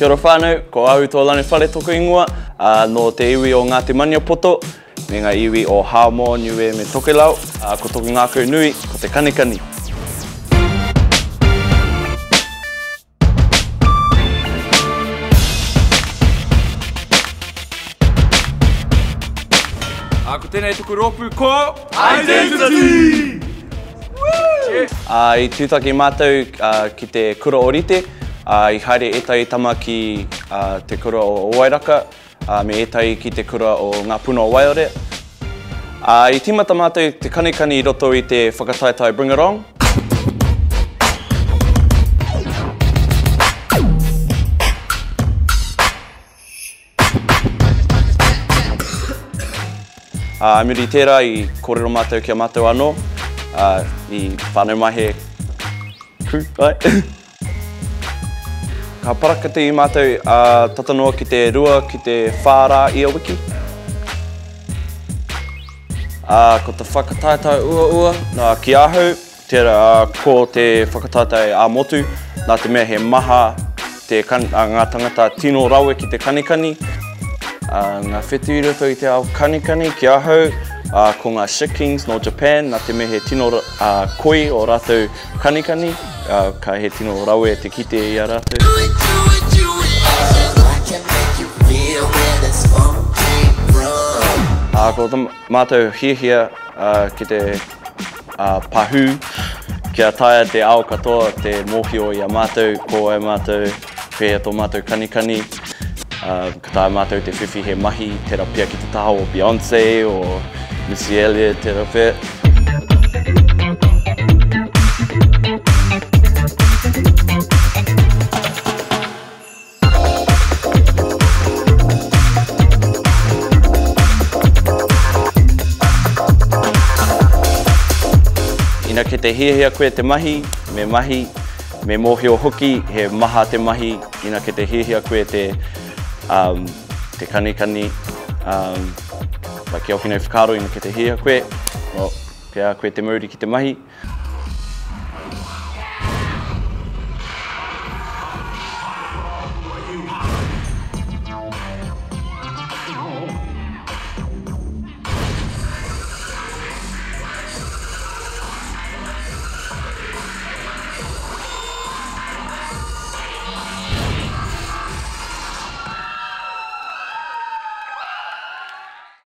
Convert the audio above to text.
Kia ora whānau, ko Ahu Tōlani Whare toku ingoa, ā, nō te iwi o Ngāti Maniapoto, me ngā iwi o Hāmoa, Niue me Tokelau, ā, ko toku ngākau nui, ko te kanikani. Ā, ko tēnei tuku rōpū ko... Identity! Ā, i tūtaki mātou ki te kura ōrite, ā, i haere ētahi tama ki te kura o Owairaka, ā, me ētahi ki te kura o Ngā Puna o Waiore. Ā, i tīmata mātou te kanikani i roto i te whakataetae Bring It On. Ā, i muri i tērā i kōrero mātou ki a mātou anō, ā, i whānau mai he crew, āe. Ka parakati mātou, ā, tata noa ki te rua, ki te whā rā ia wiki. Ā, ko te whakataetae uaua, nā, ki ahau, Tērā, ko te whakataetae ā-motu, nā te mea he maha te, ngā tangata tino rawe ki te kanikani, ngā whetū i roto i te ao kanikani ki ahau, ko ngā Shit Kings nō Japan, nā te mea he tino koi o rātou kanikani, ka he tino rawe te kite i a rātou. Ko tā mātou hiahia ki te pahū, kia taea te ao katoa te mōhio i a mātou, ko wai mātou, pēhea tō mātou kanikani, ka taea mātou te whiwhi he mahi, tērā pea ki te taha o Beyonce, o Missy Elliott, tērā pea. Ina kei te hiahia koe te mahi, me mahi, me mōhio hoki he maha te mahi ina kei te hiahia koe te, um, te kanikani, um, like ki ōku nei whakaaro ina kei te hiahia koe, well, kei a koe te mauri ki te mahi.